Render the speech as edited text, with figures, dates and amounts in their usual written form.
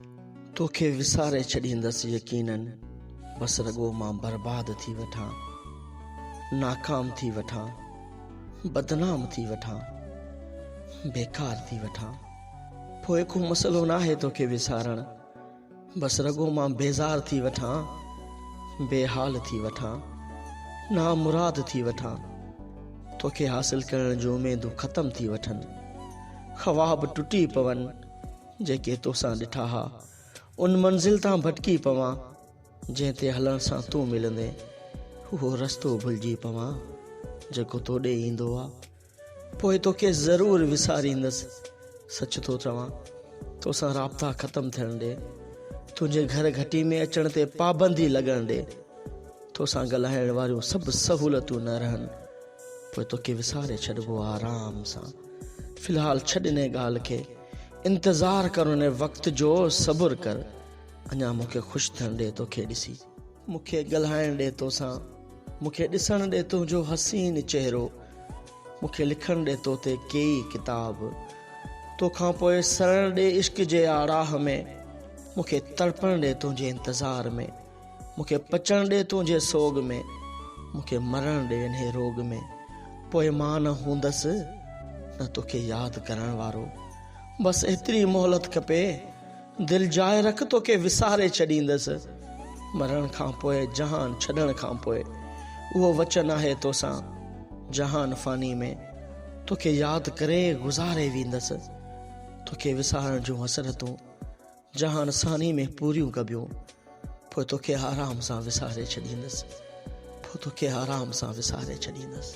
توکي وساري ڇڏيندس يقينن بس رڳو مان برباد ٿي وٺان ناڪام ٿي وٺان بدنام ٿي وٺان بيڪار ٿي وٺان پوء ڪو مسئلو ناهي توکي وسارڻ بس رڳو مان بيزار ٿي وٺان بي حال ٿي وٺان نامراد ٿي وٺان توکي حاصل ڪرڻ جون اميدون ختم ٿي وٺن خواب ٽٽي پون جيڪي توسان ڏٺا ها ان منزل تان ڀٽڪي پوان جنهن تي هلڻ سان تون ملندين اهو رستو ڀلجي پوان جيڪو تو ڏي ايندو آ پوء توکي ضرور وساريندس سچ ٿو چوان توسان رابطا ختم ٿيڻ ڏي تنهنجي گهر گهٽي ۾ اچڻ تي پابندي لڳڻ ڏي توسان ڳالهائڻ واريون سڀ سهولتون نه رهن پوء توکي وساري ڇڏبو آرام سان. في الحال ڇڏ انهي ڳالهه کي. انتظار ڪر انهي وقت جو صبر ڪر. اڃا مون کي خوش ٿيڻ ڏي توکي ڏسي. مون کي ڳالهائڻ ڏي توسان. مون کي ڏسڻ ڏي تنهنجو حسين چهرو. مون کي لکڻ ڏي تو تي ڪيئي ڪتاب. توکان پوء سڙڻ ڏي عشق جي آڙاهه ۾. مون کي تڙپڻ ڏي تنهنجي انتظار ۾. مون کي پچڻ ڏي تنهنجي سوڳ ۾، مون کي مرڻ ڏي انهي روڳ ۾، پوء مان نه هوندس نه توکي ياد ڪرڻ وارو، بس ايتري مهلت کپي، دل جاء رک توکي وساري ڇڏيندس، مرڻ کان پوء جهان ڇڏڻ کان پوء، اهو وچن آهي توسان، جهان فاني ۾، توکي ياد ڪري گذاري ويندس، توکي وسارڻ جون حسرتون. جهان ثاني ۾ پوريون ڪبيون، پوء توکي آرام سان وساري ڇڏيندس، پوء توکي آرام سان وساري ڇڏيندس.